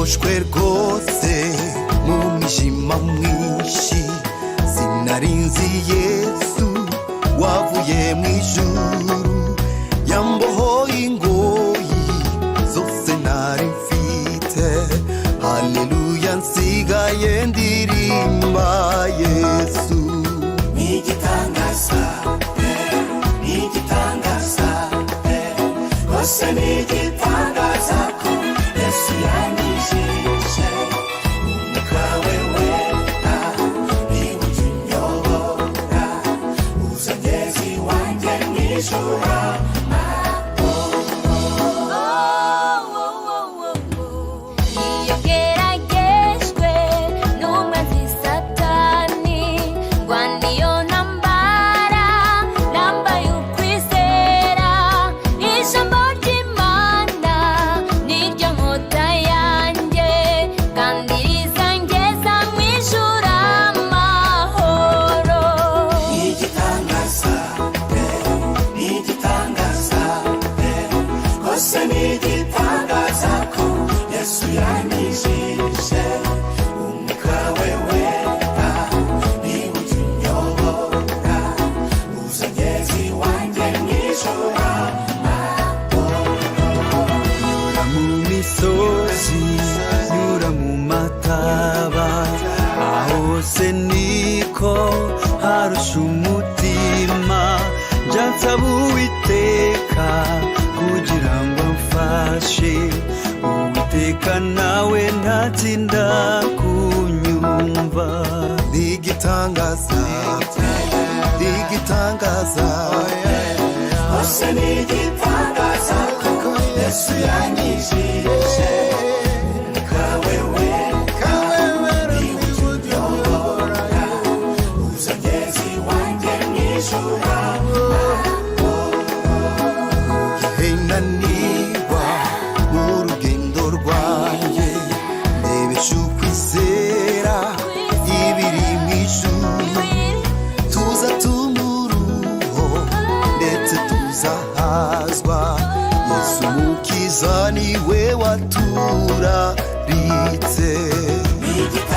Mboshwe rwose mu mwijima mwinshi, sinari nzi Yesu wavuye mu ijuru, yambohoye ingoyi zose nari mfite. Haleluya, nsigaye ndirimba Yesu. Ni igitangaza, ni igitangaza rwose, ni igitangaza ko Yesu yanyijije. Umwuka we wera niwe ujya unyobora, uzageza iwanjye mu ijuru. Iyo ngeragejwe n'umwanzi Satani, ndwana iyo ntambara nambaye ukwizera. Ijambo ry'Imana niryo nkota yanjye, kandi rizangeza mu ijuru amahoro. Ni igitangaza, ni igitangaza rwose, ni igitangaza ko Yesu yanyijije. Umwuka we wera niwe ujya unyobora, uzageza iwanjye mu ijuru. Nyura mu misozi, nyura mu mataba, aho hose niko harusha umutima. Njya nsaba Uwiteka kugira ngo amfashe, Uwiteka nawe ntatinda kunyumva. Ni igitangaza, ni igitangaza. Rwose ni igitangaza ko Yesu yanyijije. Umwuka we wera niwe ujya unyobora, uzageza iwanjye mu ijuru. Gihe nanirwa mu rugendo rwanjye, ndebesha ukwizera ibiri mu ijuru. Tuza tumuruho ndetse tuzahazwa, Yesu Mukiza niwe waturaritse. Ni igitangaza.